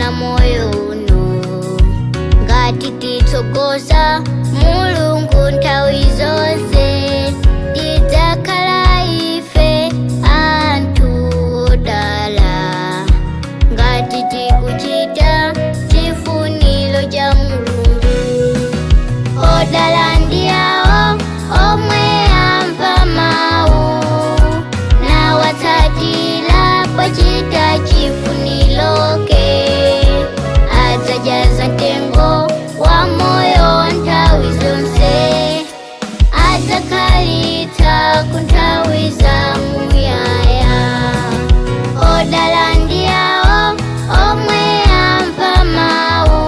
Tifuna moyo uno, ngati titsogoza Mulungu nthawi zonse, tidzakhala ife anthu odala. Ngati tikuchita chifuniro cha Mulungu, odala ndi awo omwe amva mawu nawatsatira pochita chifuniroke, adzajaza mtengo wa moyo nthawi zonse, adzakhalitsa ku nthawi za muyaya. Odala ndi awo omwe amva mawu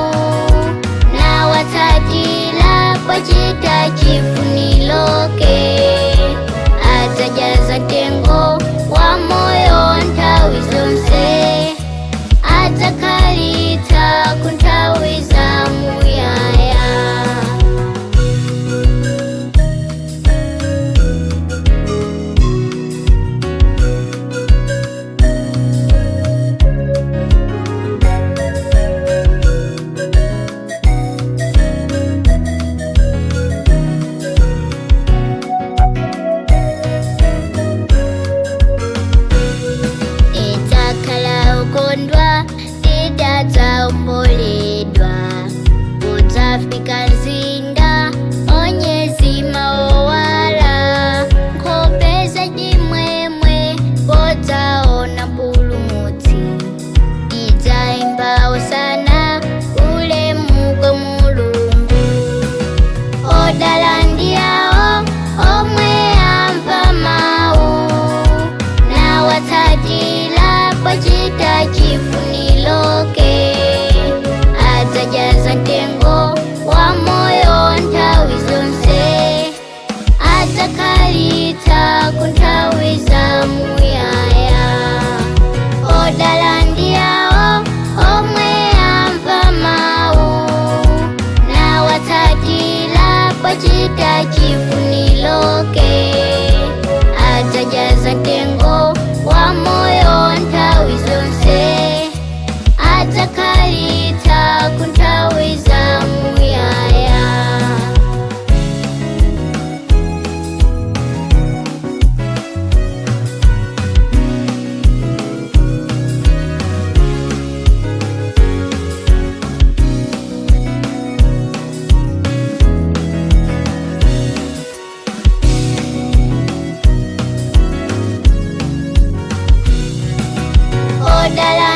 nawatsatira pochita chifuniroke, adzajaza mtengo wa moyo nthawi zonse, adzakhalitsa ku nthawi za muyaya. Tidzakhala okondwa titadzaomboledwa, kudzafika mzinda onyezima owala, nkhope zachimwemwe podzaona Mpulumutsi. Tidzayimba hosana, ulemu kwa Mulungu. Odala ndi awo omwe amva mawu nawatsatira pochita chifuniroke, adzajaza mtengo wa moyo nthawi zonse, adzakhalitsa ku nthawi za muyaya. Odala ndi awo omwe amva mawu nawatsatira pochita chifuniroke, adzajaza mtengo wa moyo nthawi zonse, adzakhalitsa ku nthawi za muyaya. Odala